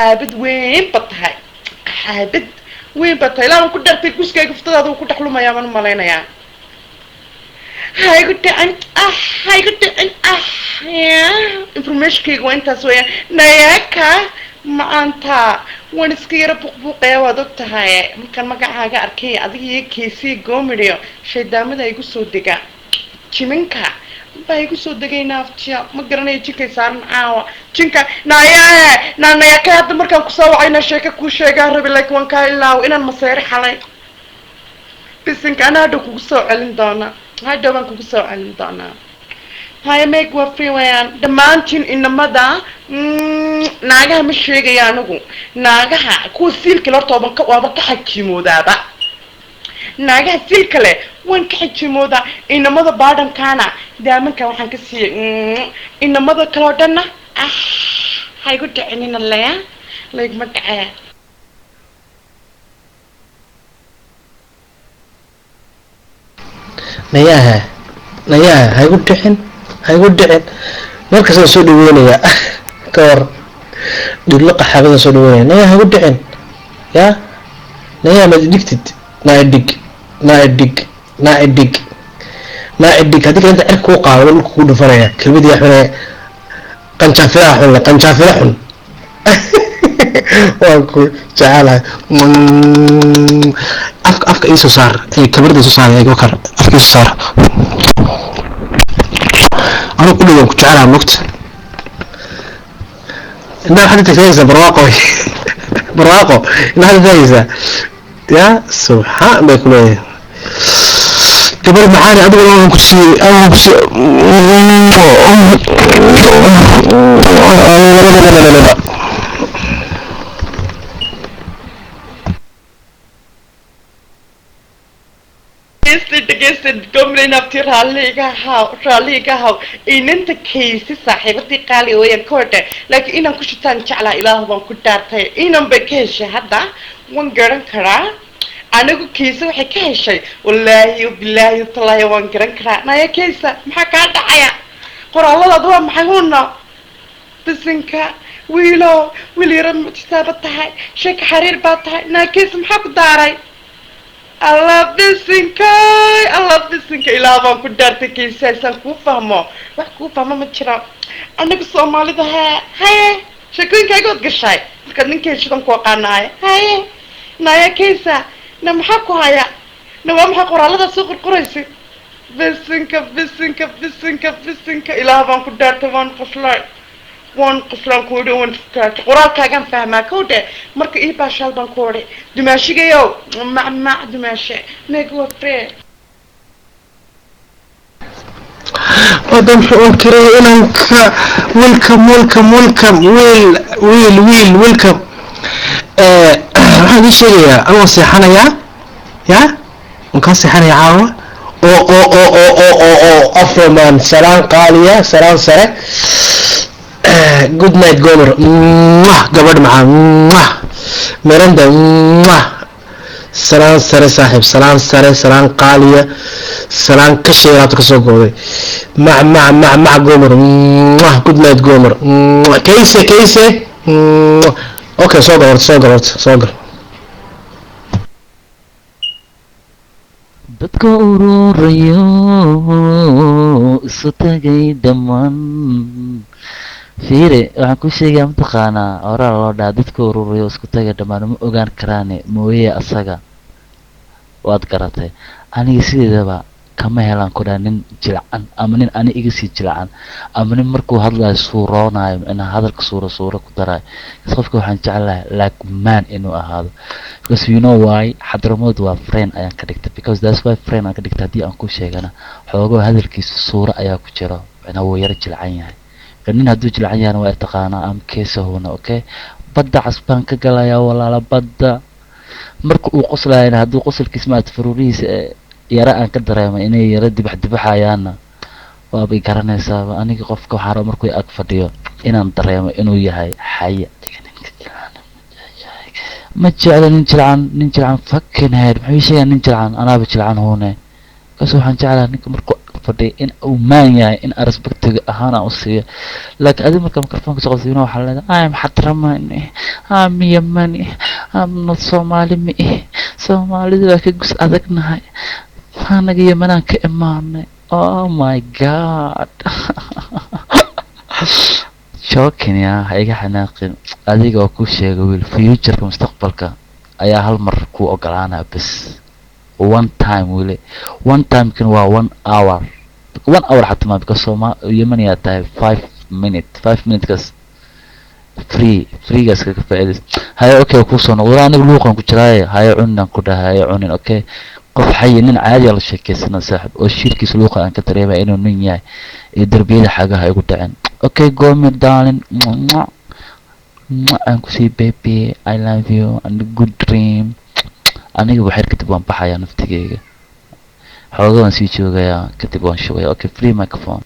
Qaxaabad weyn ba tahay, qaxaabad weyn ba tahay. Ilaa waan ku dhartay guskayga fuftadaada wuu ku dhex lumayaa baan u malaynayaa. Ha igu dhicin, ah, ha igu dhicin, ah. Ya informationkayga waa intaas weeyaan. Nayaka maanta waan iska yara buuqbuuqaya, waad og tahay. Markaan magacaaga arkay adiga iyo keysii goomidhiyo shaydaamada igu soo dega, jiminka baa igu soo degay naaftiya. Ma garanayo jinkay saaran caawa jinka. Naya na nayaka, hadda markaan kusoo wacayna sheeko kuu sheegaan rabi, laakiin waan kaa ilaaw inaan maseeri xalay bisinka. Ana hadhow kugu soo celin doonaa, hadhow baan kugu soo celin doonaa. Haya, meg waa free wayaan dhammaantiin inamada. Naagaha ma sheegaya anigu, naagaha kuwa siilka le horta waaban ka waaba ka xajiimoodaaba. Naagaha siilka leh waan ka xajiimoodaa. Inamada baadhankaana daamanka waxaan ka siiyey inamada kale oo dhanna. Ah, ha igu dhicinina leya, layguma dhacee. Nayaha, nayaha, ha igu dhicin, ha igu dhicin. Meel kastaan soo dhaweynaya ka hor dhiblo qaxaabadan soo dhaweynaya. Nayaha, ha igu dhicin ya. Nayaha, maad dhigtid? Naa idhig, naa idhig, naa idhig, naa idhig. Haddii kale inta cirka kuu qaado dhulka kuu dhufanaya. Kelmadii xune, qanjaafilaha xun le, qanjaafila xun, waan ku jecelahay. Afka, afka iisoo saar, kamarada soo saar, eego kar, afka iisoo saar. Anigu ku dhow waan ku jecelahay mogta. Indhaha waxaad taagaysaa barwaaqo, barwaaqo indhaha taagaysaa. Ya subxaan bay ku leeyahay gabar macaani. Adigu waan ku siiyey, waan ku siiyey. Dhegeysta, dhegeysta gomley nafti, raalli iga haw, raalli iga haw. Inanta kaysi saaxiibadii qaali weeyaan koodhe, laakiin inaan ku shitaan jeclaa. Ilaahu baan ku dhaartay, inan bay ka heshay hadda waan garan karaa anigu. Kayse waxay ka heshay, wallaahi bilaahi talaahi, waan garan karaa. Naya kaysa, maxaa kaa dhacaya? Qoraalladaadu waa maxay huna? Bisinka, wiilo wiil yaro mucjisaaba tahay, sheeka xariir baa tahay. Naya kaysa, maxaa ku daaray? Allah bisinkay, Allah bisinka, ilaah baan ku dhaartay kaysaasaan kuu fahmo, wax kuu fahmo ma jiro. Anagu soomaalida hee haye, sheekooyinkaaga waad gashay markaad ninka heshidan ku aqaanaaye. Haye naya kaysa, na maxaa ku haya? Na waa maxay qoraalladaad soo qorqoraysid? Bisinka, bisinka, bisinka, bisinka, ilaah baan ku dhaartay, waan qoslay, waan qoslaan ku idhi, waan istaagay. Qoraalkaagaan fahmaa kowdhe. Marka ii baashaal baan ku odhi dumaashigayow, mac mac dumaashe meg waa free. Wadan wuxuu unkiray inanka. Welcome, welcome, welcome, wiil, wiil, wiil, welcome. Waxaan idiin sheegayaa, anigu waan seexanayaa, ya waan kaa seexanaya caawa. Oo oo oo oo oo oo oo Afroman, salaan qaaliya, salaan sare. Good night gomer. Mwah, gabadh macaan. Mwah, Miranda. Mwah, salaan sare saaxiib, salaan sare, salaan qaaliya, salaan ka sheeraabta kasoo gooday. Mac mac mac mac gomer. Mwah, good night gomer. Mwah. Kayse, kayse. Mwah. Okay, soo gal horta, soo gal horta, soo gal. Dadka ururayo isu tagay dhammaan, fiire, waxaan ku sheegayaa, mataqaanaa horaa loo dhaha dadka ururayo isku tagay dhammaan ma ogaan karaane mooye asaga. Waad garatay, aniga sideedaba kama helaan ku dhaha nin jilcan ama nin ani iga sii jilcan ama nin markuu hadlayo suuroonayo, micnaha hadalka suuro suuro ku darayo. Kas qofka waxaan jeclahay like man inuu ahaado, because you know why? Xadramood waa friend ayaan ka dhigtay, because that's why friend aan ka dhigtay. Haddii aan ku sheegana xoogo hadalkiisa suuro ayaa ku jiro, micnaha wuu yara jilcan yahay. Marka nin hadduu jilcan yahana waa taqaanaa am keesahuna. Okay, badda cas baan ka galayaa walaala. Badda marka uu qoslayana, hadduu qosolkiisa maad faruurihiisa ee yara aan ka dareemay inay yara dibax dibaxayaanna, waabay garanaysaaba. Aniga qofka waxaa raba markuu ag fadhiyo inaan dareemo inuu yahay xaya. Ma jecla nin jilcan, nin jilcan fucking head. Muxuu ii sheegaa nin jilcan? Anaaba jilcan huune. Kaas waxaan jeclahay ninka markuu ag Fadhiya in uu maan yahay, in aan respectiga ahaan aan u siiyo. Laakiin adiga marka microphone soo qabtay, waxaa leedahay, "I'm Xatramani, I'm Yemani, I'm not Somali." Mi Soomaalida waa ka gus adagnahay anaga, Yemanaan ka imaanay. Oh my God, joking ya, ha iga xanaaqin. Adiga oo ku sheega wiil, futureka, mustaqbalka ayaa hal mar ku ogolaanaya bes, one time wili. One timekin waa one hour, one hour xataa ma, because Soma Yemen yaa tahay. 5 minute, 5 minutekaas free, freegaas kaga faa'iidays. Haye, okay, kusoo noqdo. Walaa aniga luuqan ku jiraaye, haye cunin aan ku dhahay, haye cunin. Okay, qof xayi, nin caadi la sheekeysana saaxib, oo shirkiisa luuqa aan ka dareemaya inuu nin yahay, iyo darbiyada xagaha igu dhaceen. Okay, go me darling, aan kusii baby, I love you and good dream. Aniga waxyar kadib waan baxayaa, naftigeyga xooga waan sii joogayaa, kadib waan shubaya. Okay, free microphone.